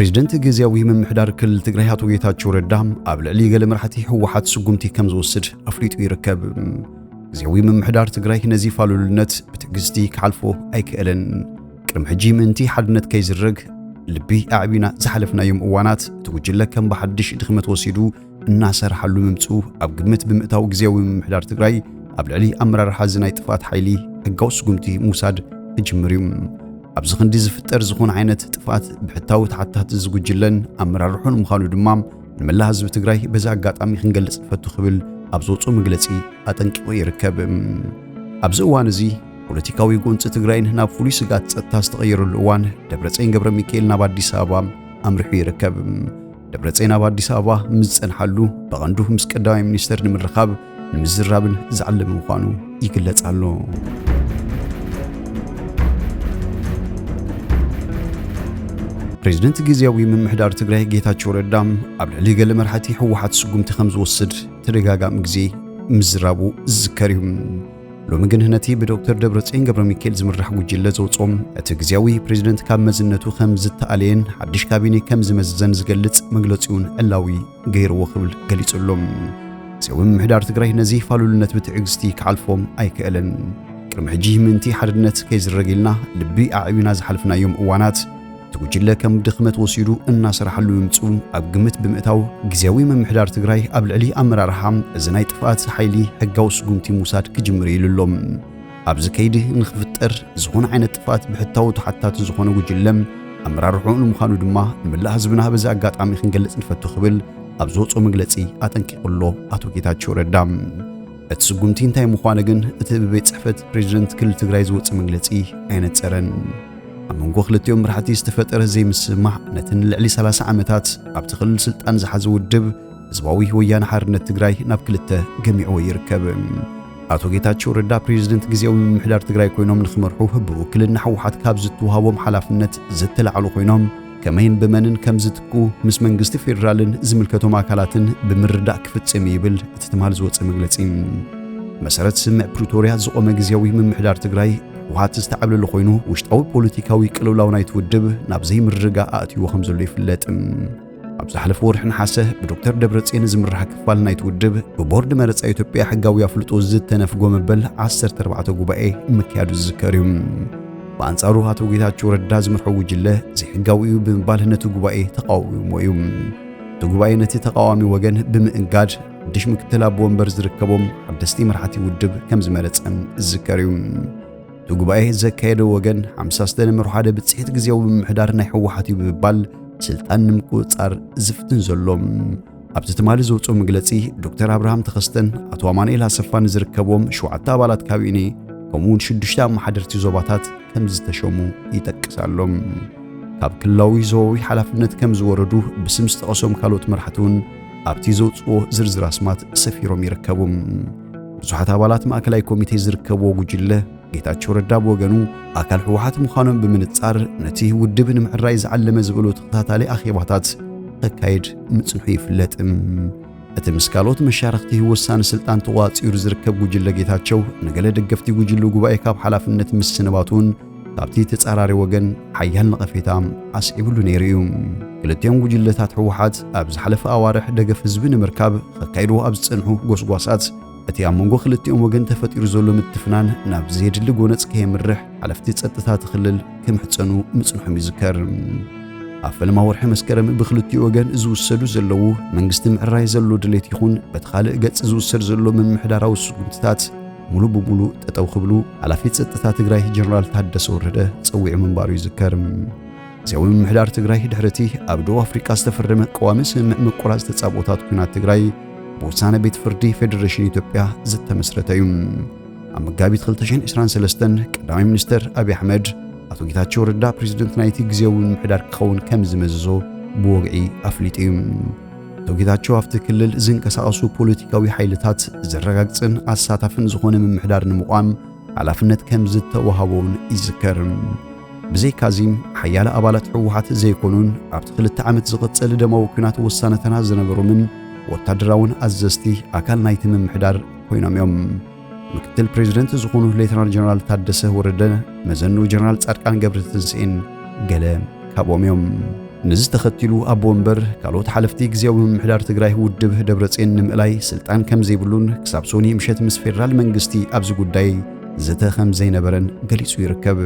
ፕሬዝደንት ግዝያዊ ምምሕዳር ክልል ትግራይ ኣቶ ጌታቸው ረዳ ኣብ ልዕሊ ገለ መራሕቲ ህወሓት ስጉምቲ ከም ዝወስድ ኣፍሊጡ ይርከብ። ግዝያዊ ምምሕዳር ትግራይ ነዚ ፋሉልነት ብትዕግስቲ ክሓልፎ ኣይክእልን። ቅድሚ ሕጂ ምእንቲ ሓድነት ከይዝረግ ልቢ ኣዕቢና ዝሓለፍናዮም እዋናት እቲ ጉጅለ ከም ብሓድሽ ድኽመት ወሲዱ እናሰርሓሉ ምምፅኡ ኣብ ግምት ብምእታው ግዝያዊ ምምሕዳር ትግራይ ኣብ ልዕሊ ኣመራርሓ እዚ ናይ ጥፍኣት ሓይሊ ሕጋዊ ስጉምቲ ምውሳድ ክጅምር እዩ። ኣብዚ ክንዲ ዝፍጠር ዝኾነ ዓይነት ጥፍኣት ብሕታዊ ተሓታቲ እዚ ጉጅለን ኣመራርሑን ምዃኑ ድማ ንመላእ ህዝቢ ትግራይ በዚ ኣጋጣሚ ክንገልጽ ንፈቱ ክብል ኣብ ዘውፅኦ መግለጺ ኣጠንቂቑ ይርከብ። ኣብዚ እዋን እዚ ፖለቲካዊ ጎንፂ ትግራይን ናብ ፍሉይ ስግኣት ጸጥታ ዝተቐየረሉ እዋን ደብረጽዮን ገብረ ሚካኤል ናብ ኣዲስ ኣበባ ኣምሪሑ ይርከብ። ደብረጽዮን ኣብ ኣዲስ ኣበባ ምስ ዝጸንሓሉ ብቐንዱ ምስ ቀዳማይ ሚኒስተር ንምርኻብ ንምዝራብን ዝዓለመ ምዃኑ ይግለጽ ኣሎ። ፕሬዝደንት ግዝያዊ ምምሕዳር ትግራይ ጌታቸው ረዳ ኣብ ልዕሊ ገለ መራሕቲ ህወሓት ስጉምቲ ከም ዝወስድ ተደጋጋሚ ግዜ ምዝራቡ ዝዝከር እዩ። ሎሚ ግን ነቲ ብዶክተር ደብረጽዮን ገብረ ሚካኤል ዝምራሕ ጉጅለ ዘውፅኦም እቲ ግዝያዊ ፕሬዝደንት ካብ መዝነቱ ከም ዝተኣለየን ሓድሽ ካቢኔ ከም ዝመዘዘን ዝገልጽ መግለጺውን ዕላዊ ገይርዎ ክብል ገሊጹ ኣሎ። ግዝያዊ ምምሕዳር ትግራይ ነዚ ፋሉልነት ብትዕግስቲ ክሓልፎም ኣይክእልን። ቅድሚ ሕጂ ምእንቲ ሓድነት ከይዝረግ ኢልና ልቢ ኣዕቢና ዝሓልፍናዮም እዋናት እቲ ጉጅለ ከም ድኽመት ወሲዱ እናሰራሓሉ ምምፅኡ ኣብ ግምት ብምእታው ግዝያዊ ምምሕዳር ትግራይ ኣብ ልዕሊ ኣመራርሓ እዚ ናይ ጥፍኣት ሓይሊ ሕጋዊ ስጉምቲ ምውሳድ ክጅምር ኢሉ ኣሎ። ኣብዚ ከይዲ ንክፍጠር ዝኾነ ዓይነት ጥፍኣት ብሕታዊ ተሓታቲ ዝኾነ ጉጅለ ኣመራርሕኡ ንምዃኑ ድማ ንመላእ ህዝብና በዚ ኣጋጣሚ ክንገልጽ ንፈቱ ክብል ኣብ ዝወፅኦ መግለጺ ኣጠንቂቑ ኣሎ ኣቶ ጌታቸው ረዳ። እቲ ስጉምቲ እንታይ ምዃኑ ግን እቲ ብቤት ጽሕፈት ፕሬዝደንት ክልል ትግራይ ዝወፅእ መግለጺ ኣይነጸረን። ኣብ መንጎ ክልቲኦም መራሕቲ ዝተፈጠረ ዘይምስምማዕ ነቲ ንልዕሊ ሰላሳ ዓመታት ኣብቲ ክልል ስልጣን ዝሓዘ ውድብ ህዝባዊ ወያነ ሓርነት ትግራይ ናብ ክልተ ገሚዕዎ ይርከብ። ኣቶ ጌታቸው ረዳ ፕሬዝደንት ግዝያዊ ምምሕዳር ትግራይ ኮይኖም ንክመርሑ ብውክልና ህወሓት ካብ ዝተዋሃቦም ሓላፍነት ዝተላዕሉ ኮይኖም ከመይን ብመንን ከም ዝትክኡ ምስ መንግስቲ ፌዴራልን ዝምልከቶም ኣካላትን ብምርዳእ ክፍጽም ይብል እቲ ትማል ዝወፀ መግለጺ። መሰረት ስምምዕ ፕሪቶርያ ዝቖመ ግዝያዊ ምምሕዳር ትግራይ ህወሓት ዝተዓብለሉ ኮይኑ ውሽጣዊ ፖለቲካዊ ቅልውላው ናይቲ ውድብ ናብ ዘይምርግጋእ ኣእትይዎ ከም ዘሎ ይፍለጥ። ኣብ ዝሓለፈ ወርሒ ነሓሰ ብዶክተር ደብረጽዮን ዝምራሕ ክፋል ናይቲ ውድብ ብቦርድ መረጻ ኢትዮጵያ ሕጋዊ ኣፍልጦ ዝተነፍጎ መበል ዓሰርተ ኣርባዕተ ጉባኤ ምክያዱ ዝዝከር እዩ። ብኣንጻሩ ኣቶ ጌታቸው ረዳ ዝመርሖ ጉጅለ ዘይሕጋዊ እዩ ብምባል ነቲ ጉባኤ ተቃዊሞ እዩ። እቲ ጉባኤ ነቲ ተቃዋሚ ወገን ብምእጋድ ሓድሽ ምክትል ኣቦ ወንበር ዝርከቦም ሓደስቲ መራሕቲ ውድብ ከም ዝመረጸ ዝዝከር እዩ። እቲ ጉባኤ ዘካየደ ወገን ሓምሳ ዝነበሩ ሓደ ብጽሒት ግዝያዊ ምምሕዳር ናይ ህወሓት እዩ ብምባል ስልጣን ንምቁጽጻር ዝፍትን ዘሎ። ኣብቲ ትማሊ ዘውፅኦ መግለጺ ዶክተር ኣብርሃም ተኸስተን ኣቶ ኣማኑኤል ኣሰፋን ዝርከብዎም ሸውዓተ ኣባላት ካቢኔ ከምኡውን ሽዱሽተ ኣመሓደርቲ ዞባታት ከም ዝተሸሙ ይጠቅስ ኣሎ። ካብ ክልላዊ ዞባዊ ሓላፍነት ከም ዝወረዱ ብስም ዝጠቐሶም ካልኦት መራሕቲ እውን ኣብቲ ዘውፅኦ ዝርዝር ኣስማት ሰፊሮም ይርከቡ። ብዙሓት ኣባላት ማእከላይ ኮሚቴ ዝርከብዎ ጉጅለ ጌታቸው ረዳ ብወገኑ ኣካል ህወሓት ምዃኖም ብምንጻር ነቲ ውድብ ንምዕራይ ዝዓለመ ዝበሎ ተኸታታሊ ኣኼባታት ከካይድ ምጽንሑ ይፍለጥ። እቲ ምስ ካልኦት መሻርኽቲ ወሳኒ ስልጣን ተቋጺሩ ዝርከብ ጉጅለ ጌታቸው ንገለ ደገፍቲ ጉጅለ ጉባኤ ካብ ሓላፍነት ምስንባቱን ካብቲ ተጻራሪ ወገን ሓያል ነቐፌታ ኣስዒቡሉ ነይሩ እዩ። ክልቲኦም ጉጅለታት ህወሓት ኣብ ዝሓለፈ ኣዋርሕ ደገፍ ህዝቢ ንምርካብ ከካይድዎ ኣብ ዝጸንሑ ጎስጓሳት እቲ ኣብ መንጎ ክልቲኦም ወገን ተፈጢሩ ዘሎ ምትፍናን ናብ ዘየድሊ ጎነጽ ከየምርሕ ሓለፍቲ ጸጥታ እቲ ክልል ክምሕጸኑ ምጽንሖም ይዝከር። ኣብ ፈለማ ወርሒ መስከረም ብክልቲኡ ወገን ዝውሰዱ ዘለዉ መንግስቲ ምዕራይ ዘሎ ድሌት ይኹን በቲ ካልእ ገጽ ዝውሰድ ዘሎ ምምሕዳራዊ ስጉምትታት ሙሉ ብሙሉ ጠጠው ክብሉ ሓላፊ ጸጥታ ትግራይ ጀነራል ታደሰ ወረደ ጸዊዑ ምንባሩ ይዝከር። ግዝያዊ ምምሕዳር ትግራይ ድሕሪ እቲ ኣብ ደቡብ ኣፍሪቃ ዝተፈረመ ቀዋሚ ስምምዕ ምቁራጽ ተጻብኦታት ኲናት ትግራይ ብውሳነ ቤት ፍርዲ ፌደሬሽን ኢትዮጵያ ዝተመስረተ እዩ። ኣብ መጋቢት ክልተ ሽሕን ዕስራን ሰለስተን ቀዳማይ ሚኒስተር ኣብይ ኣሕመድ ኣቶ ጌታቸው ረዳ ፕሬዝደንት ናይቲ ግዝያዊ ምምሕዳር ክኸውን ከም ዝመዘዞ ብወግዒ ኣፍሊጡ እዩ። ኣቶ ጌታቸው ኣብቲ ክልል ዝንቀሳቐሱ ፖለቲካዊ ሓይልታት ዘረጋግጽን ኣሳታፍን ዝኾነ ምምሕዳር ንምቋም ሓላፍነት ከም ዝተዋሃቦ እውን ይዝከር። ብዘይካዚ ሓያለ ኣባላት ህወሓት ዘይኮኑን ኣብቲ ክልተ ዓመት ዝቐጸለ ደማዊ ኲናት ወሳነ ተራ ዝነበሮምን ወታደራውን ኣዘዝቲ ኣካል ናይቲ ምምሕዳር ኮይኖም እዮም። ምክትል ፕሬዝደንት ዝኾኑ ሌተናል ጀነራል ታደሰ ወረደ፣ መዘንኡ ጀነራል ጻድቃን ገብረትንስኤን ገለ ካብኦም እዮም። ነዚ ተኸቲሉ ኣቦ ወንበር ካልኦት ሓለፍቲ ግዝያዊ ምምሕዳር ትግራይ ውድብ ደብረፅዮን ንምእላይ ስልጣን ከም ዘይብሉን ክሳብ ሶኒ ምሸት ምስ ፌደራል መንግስቲ ኣብዚ ጉዳይ ዘተ ከም ዘይነበረን ገሊጹ ይርከብ።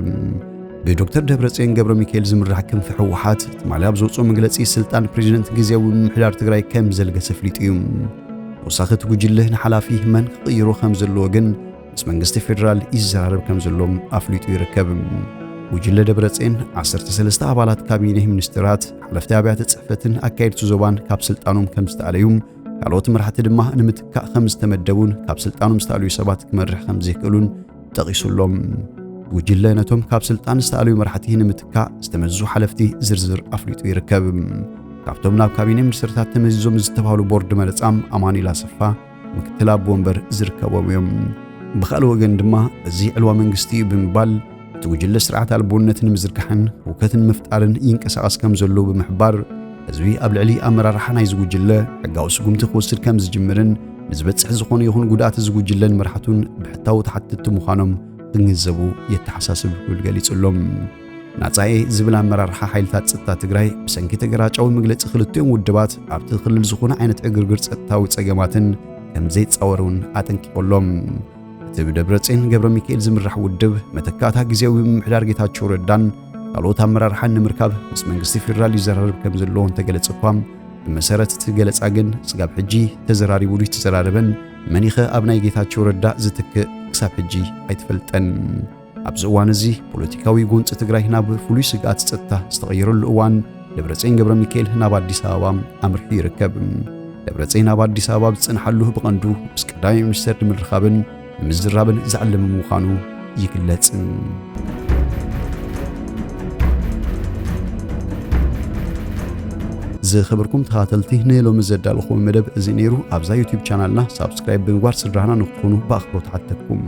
ብዶክተር ደብረፅዮን ገብረ ሚካኤል ዝምራሕ ክንፊ ህወሓት ትማሊ ኣብ ዘውፅኦ መግለፂ ስልጣን ፕሬዚደንት ግዝያዊ ምምሕዳር ትግራይ ከም ዘልገሰ ኣፍሊጡ እዩ። ተወሳኺ እቲ ጉጅለ ንሓላፊ መን ክቕይሮ ከም ዘለዎ ግን ምስ መንግስቲ ፌደራል ይዘራረብ ከም ዘሎም ኣፍሊጡ ይርከብ። ጉጅለ ደብረፅዮን ዓሰርተ ሰለስተ ኣባላት ካቢኔ ሚኒስትራት፣ ሓለፍቲ ኣብያተ ጽሕፈትን ኣካየድቲ ዞባን ካብ ስልጣኖም ከም ዝተኣለዩ፣ ካልኦት መራሕቲ ድማ ንምትካእ ከም ዝተመደቡን ካብ ስልጣኖም ዝተኣለዩ ሰባት ክመርሕ ከም ዘይክእሉን ጠቒሱሎም። ጉጅለ ነቶም ካብ ስልጣን ዝተኣለዩ መራሕቲ ንምትካእ ዝተመዙ ሓለፍቲ ዝርዝር ኣፍሊጡ ይርከብ። ካብቶም ናብ ካቢኔ ሚኒስትርታት ተመዚዞም ዝተባህሉ ቦርድ መረጻ ኣማኑኤል ኣሰፋ፣ ምክትል ኣቦ ወንበር ዝርከቦም እዮም። ብኻልእ ወገን ድማ እዚ ዕልዋ መንግስቲ እዩ ብምባል እቲ ጉጅለ ስርዓት ኣልቦነት ንምዝርጋሕን ህውከት ንምፍጣርን ይንቀሳቐስ ከም ዘሎ ብምሕባር፣ ህዝቢ ኣብ ልዕሊ ኣመራርሓ ናይዚ ጉጅለ ሕጋዊ ስጉምቲ ክወስድ ከም ዝጅምርን ንዝበጽሕ ዝኾነ ይኹን ጉድኣት እዚ ጉጅለን መራሕቱን ብሕታዊ ተሓተትቲ ምዃኖም ክንግንዘቡ የተሓሳስብ ክብል ገሊጹሎም። ናጻ እየ ዝብል ኣመራርሓ ሓይልታት ጸጥታ ትግራይ ብሰንኪ ተገራጫዊ መግለጺ ክልቲኦም ውድባት ኣብቲ ክልል ዝኾነ ዓይነት ዕግርግር ጸጥታዊ ጸገማትን ከም ዘይጻወር እውን ኣጠንቂቖሎም። እቲ ብደብረጽዮን ገብረ ሚካኤል ዝምራሕ ውድብ መተካእታ ግዝያዊ ምምሕዳር ጌታቸው ረዳን ካልኦት ኣመራርሓን ንምርካብ ምስ መንግስቲ ፌደራል ይዘራረብ ከም ዘለዎ እንተገለጸ እኳ፣ ብመሰረት እቲ ገለጻ ግን ስጋብ ሕጂ ተዘራሪቡ ድዩ ተዘራረበን መኒኸ ኣብ ናይ ጌታቸው ረዳ ዝትክእ ክሳብ ሕጂ ኣይተፈልጠን። ኣብዚ እዋን እዚ ፖለቲካዊ ጎንፂ ትግራይ ናብ ፍሉይ ስግኣት ጸጥታ ዝተቐየረሉ እዋን፣ ደብረጽዮን ገብረ ሚካኤል ናብ ኣዲስ ኣበባ ኣምርሑ ይርከብ። ደብረጽዮን ኣብ ኣዲስ ኣበባ ኣብ ዝጸንሓሉ ብቐንዱ ምስ ቀዳማይ ሚኒስተር ንምርኻብን ንምዝራብን ዝዓለመ ምዃኑ ይግለጽ። ዝኸበርኩም ተኸታተልቲ፣ ንሎሚ ዘዳለኹም መደብ እዚ ነይሩ። ኣብዛ ዩቲዩብ ቻናልና ሳብስክራይብ ብምግባር ስድራና ንክትኾኑ ብኣኽብሮት ሓተኩም።